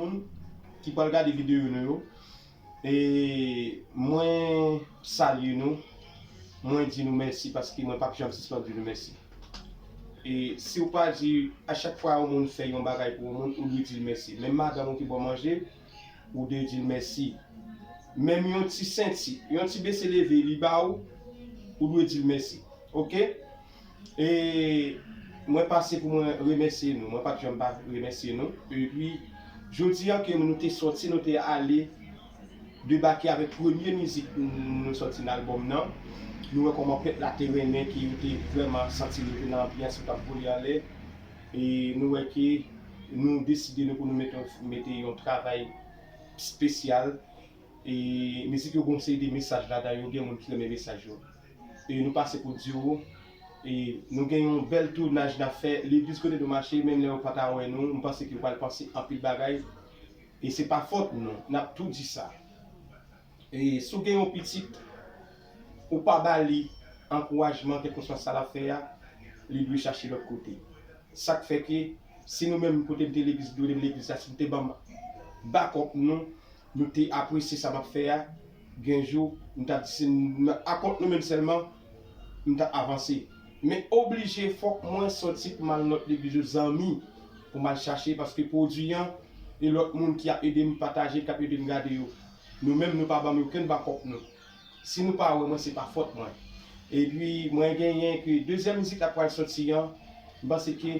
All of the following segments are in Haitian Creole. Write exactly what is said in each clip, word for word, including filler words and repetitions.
Moun ki pral gade videyo nou yo, e mwen salye nou, mwen di nou mèsi paske mwen p ap janm sispann di nou mèsi. E si w pa di, a chak fwa yon moun fè yon bagay pou yon moun, ou dwe di l mèsi. Menm madanm ou ki ba w manje, ou dwe di l mèsi. Menm yon ti senti, yon ti bese leve li ba ou, ou dwe di l mèsi. Oke? E mwen pase pou mwen remèsye nou. Mwen pa t janm pa remèsye nou. Epi, jodi a ke nou te sòti, nou te ale debake avèk premye mizik nou sòti nan albòm nan. Nou wè kòman pèp la te renmen, ke yo te vrèman santi yo te nan anbyans, yo t ap vole anlè. E nou wè ke nou deside nou pou nou mete, mete yon travay espesyal. E mizik yo gon seri de mesaj ladan yo, gen moun ki renmen mesaj yo. E nou pase pou di w, e nou gen yon bèl tounaj n ap fè. Legliz kote nou mache, menm lè yo pa ta wè nou, m panse ke yo pral panse anpil bagay. E se pa fòt nou, n ap tou di sa. E si w gen yon pitit, ou pa ba li ankourajman, kèlkeswa sa l ap fè a, li dwe chache lòt kote. Sa k fè ke si nou menm kote m te legliz, kote m legliz la, si nou te ban m bakòp nou, nou te apresye sa m ap fè a, gen jou, m t ap di se m, akont nou menm sèlman, m t ap avanse. Men oblije, fòk mwen sòti pou m al lòt legliz yo, zanmi, pou m al chache, paske pwodui an, e lòt moun ki ap ede m pataje, k ap ede m gade yo. Nou menm, nou pa ban m okenn bakòp nou. Si nou pa wè mwen, se pa fòt mwen. Epi, mwen genyen ke dezyèm mizik la pral sòti an, m panse ke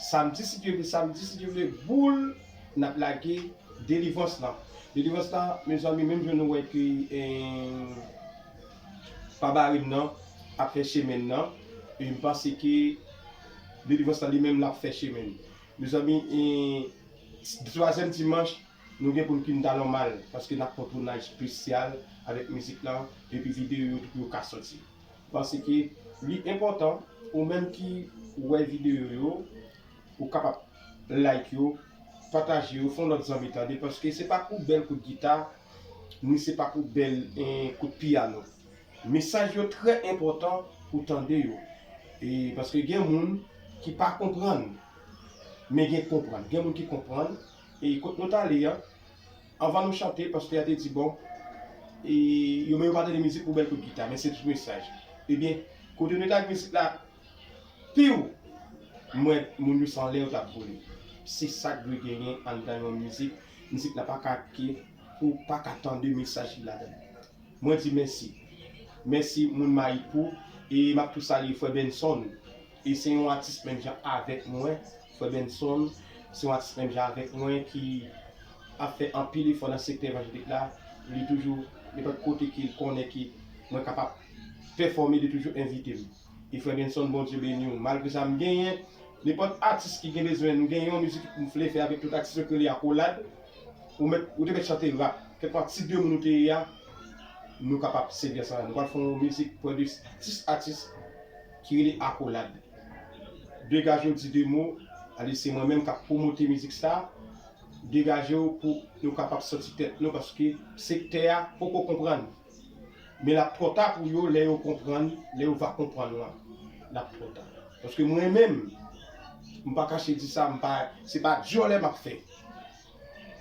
samdi, si Dye vle, samdi, si Dye vle, boul, n ap lage Delivrans lan. Delivrans lan, mezanmi, menm jan nou wè ke, eh, pa bare m nan ap fè chemen nan, e m panse ke Delivrans lan li menm l ap fè chemen. Mezanmi, eh, twazyèm dimanch, nou gen pou n kite ta nòmal, paske n ap fè yon tounaj espesyal avèk mizik lan, epi videyo yo tou yo ka sòti. Paske li enpòtan, ou menm ki wè videyo yo, ou kapab like yo, pataje yo, fè yon lòt zanmi tande, paske se pa pou bèl kout gita, ni se pa pou bèl, eh, kout pyano. Mesaj yo trè enpòtan pou tande yo. E paske gen moun ki pa konprann, men gen konprann. Gen moun ki konprann, e kot nou t ale an, anvan nou chante, pastè a te di, bon, e yo menm yo pa tande mizik pou bèl kout gita, men se tout mesaj. Ebyen, kote nou t ak mizik la, piw, m wè moun yo se anlè yo t ap vole. Se sa k dwe genyen anndan yon mizik. Mizik la pa ka ke pou w pa ka tande mesaj ki ladan l. Mwen di mèsi. Mèsi moun Mayipou. E m ap tou salye frè Benson. E se yon atis menm jan avèk mwen. Frè Benson, se yon atis menm jan avèk mwen ki ap fè anpil efò nan sektè evanjelik la. Li toujou, nenpòt kote ke l konnen ke mwen kapab pèfòme, li toujou envite m. E frè Benson, Bondye beni w. Malgre sa, m genyen nenpòt atis ki gen bezwen, nou gen yon mizik m vle fè avèk tout atis yo ki rele Akolad. Ou mèt, ou te mèt chante rap. Kèlkeswa ti de moun ou te ye a, nou kapab sèvi ansanm. Nou pral fè yon mizik prè de dis atis ki rele Akolad. Degaje w, di de mo, ale se mwen menm k ap pwomote mizik sa. Degaje w pou nou kapab sòti tèt nou, paske sektè a poko konprann. Men l ap twò ta pou yo, lè yo konprann, lè yo va konprann lan, l ap twò ta. Paske mwen menm, m pa kache di sa, m pa, se pa dyòlè m ap fè.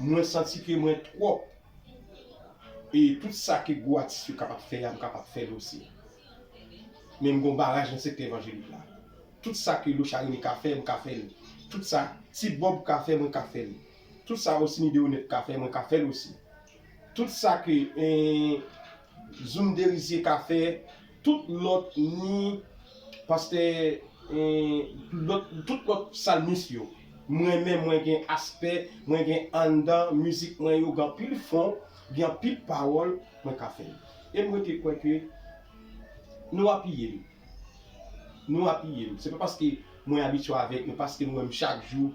Mwen santi ke mwen twòp. E tout sa ke gwo atis yo kapab fè a, m kapab fè l osi. Men m gon baraj nan sektè evanjelik la. Tout sa ke Lochard Rene ka fè, m ka fè l. Tout sa Ti Bob ka fè, mwen ka fè l. Tout sa Osni Deronette ka fè, mwen ka fè l osi. Tout sa ke, eh, Zoom Derizier ka fè, tout lòt ni pastè, eh, lòt, tout lòt salmis yo. Mwen menm, mwen gen aspè, mwen gen anndan, mizik mwen yo gen anpil fon, gen anpil pawòl, mwen ka fè l. E m rete kwè ke nou apiye m. Nou apiye m. Se pa paske mwen abitye avèk nou, paske nou wè m chak jou,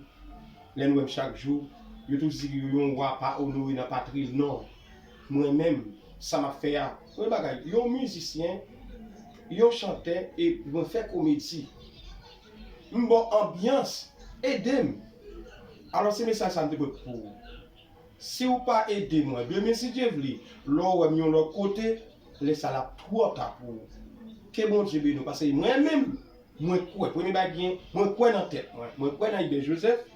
lè nou wè m chak jou, yo toujou di yon wa pa onore nan patri l, non. Mwen menm, sa m ap fè a, yon bagay, yon mizisyen, yon chantè, e mwen fè komedi. M ba w anbyans, ede m. Alò, se mesaj sa m te pote pou ou. Si w pa ede mwen, demen, si Dye vle, lè w wè m yon lòt kote, lè sa l ap twò ta pou ou. Ke Bondye beni w, paske mwen menm, mwen kwè, premye bagay gen, mwen kwè nan tèt mwen, mwen kwè nan Ibè Joseph,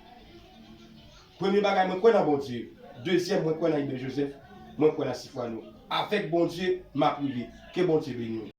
Premye bagay, mwen kwè nan Bondye. Dezyèm, mwen kwè nan Iben Joseph. Mwen kwè nan Sifwano. Avèk Bondye, m ap rive. Ke Bondye beni w.